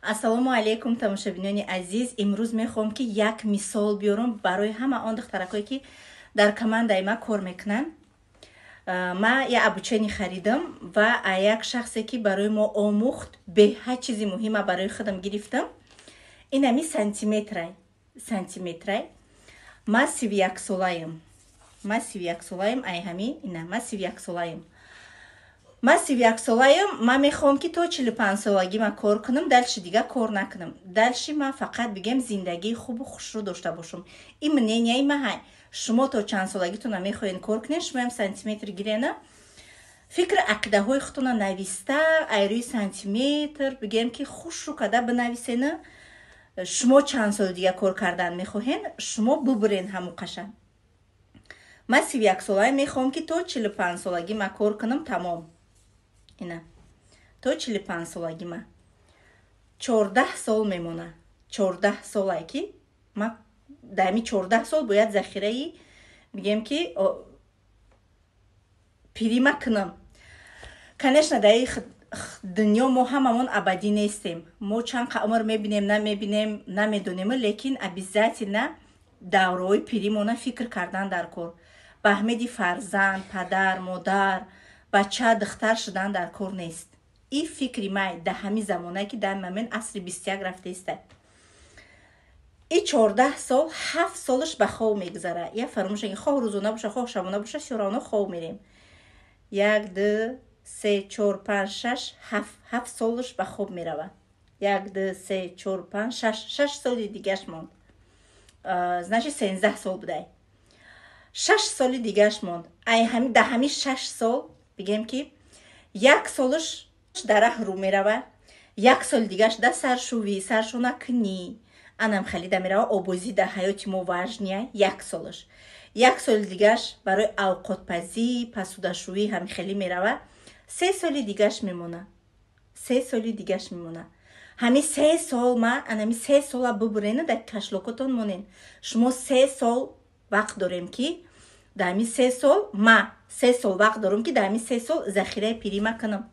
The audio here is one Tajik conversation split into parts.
Ассалому алайкум, тамошобинони азиз. Имрӯз мехоҳам, ки як мисол биёрам барои ҳама он духтаракое, ки дар командаи ма кор мекунанд. Ма як обучение харидам ва як шахсе, ки барои мо омӯхт, беҳад чизи муҳима барои худам гирифтам. Инами сантиметрай, сантиметрай. Ма 31-солаем, ма 31-солаем. Ай ҳами ина, ма 31-солаем, ма 31-солаем. Ман мехоҳам, ки то 45-солагӣ ма кор кунам, дальше дига кор накунам. Дальше ма фақат, бигем, зиндагии хубу хушрӯ дошта бошам. Ин мнения и ма ҳай. Шумо то чанд солагитона мехоҳед кор кунед? Шумоям сантиметр гирена, фикри ақидаҳои худтона нависта, ай рӯи сантиметр, бигем, ки хушрӯ када бинависена. Шумо чанд соли дига кор кардан мехоҳед? Шумо бубурен ҳамун қаша. Ман 31-солаем, мехоҳам, ки то 45-солагӣ ма кор кунам, тамом. Ина, то 45-солагӣ ма 14 сол мемона. 14 солае, ки ма дар ҳами 14 сол бояд захираи, бигем, ки пирима кунам. Конечно, дар дунё мо ҳамамон абадӣ нестем. Мо чанд қа умр мебинем, намебинем, намедонем, лекин обязательно давраҳои пиримона фикр кардан дар кор. Ба аҳмеди фарзанд, падар, модар, бача, духтар шудан дар кор нест. И фикри май дар ҳамин замонае, ки дар момент асри 21 рафтаиста. И 14 сол, 7 солаш ба хов мегузара. Я фаромӯш, хоҳ рӯзона боша, хоҳ шабона боша, всё равно хов мерем. Як, ду, се, чор, панҷ, шаш, ҳафт, 7 солаш ба хоб мерава. Як, ду, се, чор, панҷ, шаш, 6 соли дигаш монд. Значит, 13 сол будай, 6 соли дигаш монд. Дар ҳами 6 сол, бигем, ки як солаш дар раҳ рӯ мерава, як соли дигаш да саршувӣ, саршонакунӣ, анам халида мерава. Обозӣ дар ҳаёти мо важный я. Як солаш, як соли дигаш барои авқотпазӣ, посуда шӯӣ, ҳами хеле мерава. 3 соли дигаш мемона, 3 соли дигаш мемона. Ҳами 3 сол ма анами 3 сола бубурена, дар кошелёк отон монен. Шумо 3 сол вақт дорем, ки дар ҳами 3 сол, ма 3 сол вақт дорам, ки дар ҳами 3 сол захираи пирима кунам.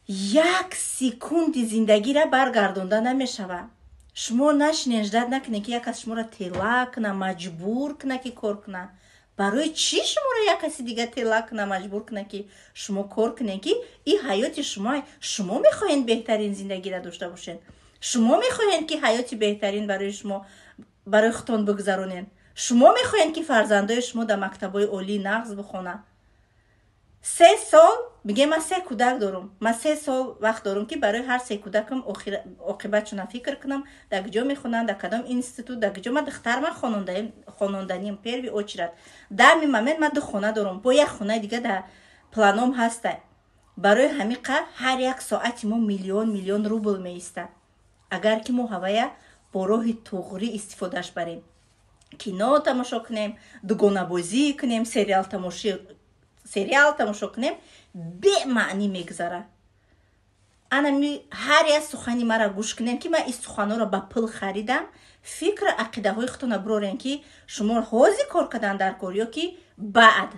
Як секунди зиндагира баргардонда намешавад. Шумо нашинен, ждать накунед, ки як кас шуморо тела куна, маҷбур куна, ки кор куна. Барои чӣ шуморо як каси дига тела куна, маҷбур куна, ки шумо кор кунед, ки и ҳаёти шумо? Шумо мехоҳед беҳтарин зиндагиро дошта бошед, шумо мехоҳед, ки ҳаёти беҳтарин барои шумо, барои худтон бигзаронед, шумо мехоҳед, ки фарзандои шумо дар мактабҳои олии нағз бихонанд. 3 сол, мигем, ман се кӯдак дорум, ман 3 сол вақт дорум, ки барои ҳар се кӯдакам оқибатшона фикр кунам: дар куҷо мехонанд, дар кадом институт, дар куҷо. Ма духтарма хононданим первый очередь. Дар ҳамин момент ман ду хона дорум, бо як хонаи дига дар планом ҳаста. Барои ҳамиқа ҳар як соати мо миллион миллион рубл меистад, агар ки мо ҳавая бо роҳи туғрӣ истифодаш барем: кино тамошо кунем, дугонабозӣ кунем, сериал тамошо кунем, бемаънӣ мегузарад. Анами ҳар як сухани маро гӯш кунем, ки ман ин суханҳоро ба пул харидам. Фикру ақидаҳои худтона бирорем, ки шумо ҳозир кор кардан дар кор ё ки баъд.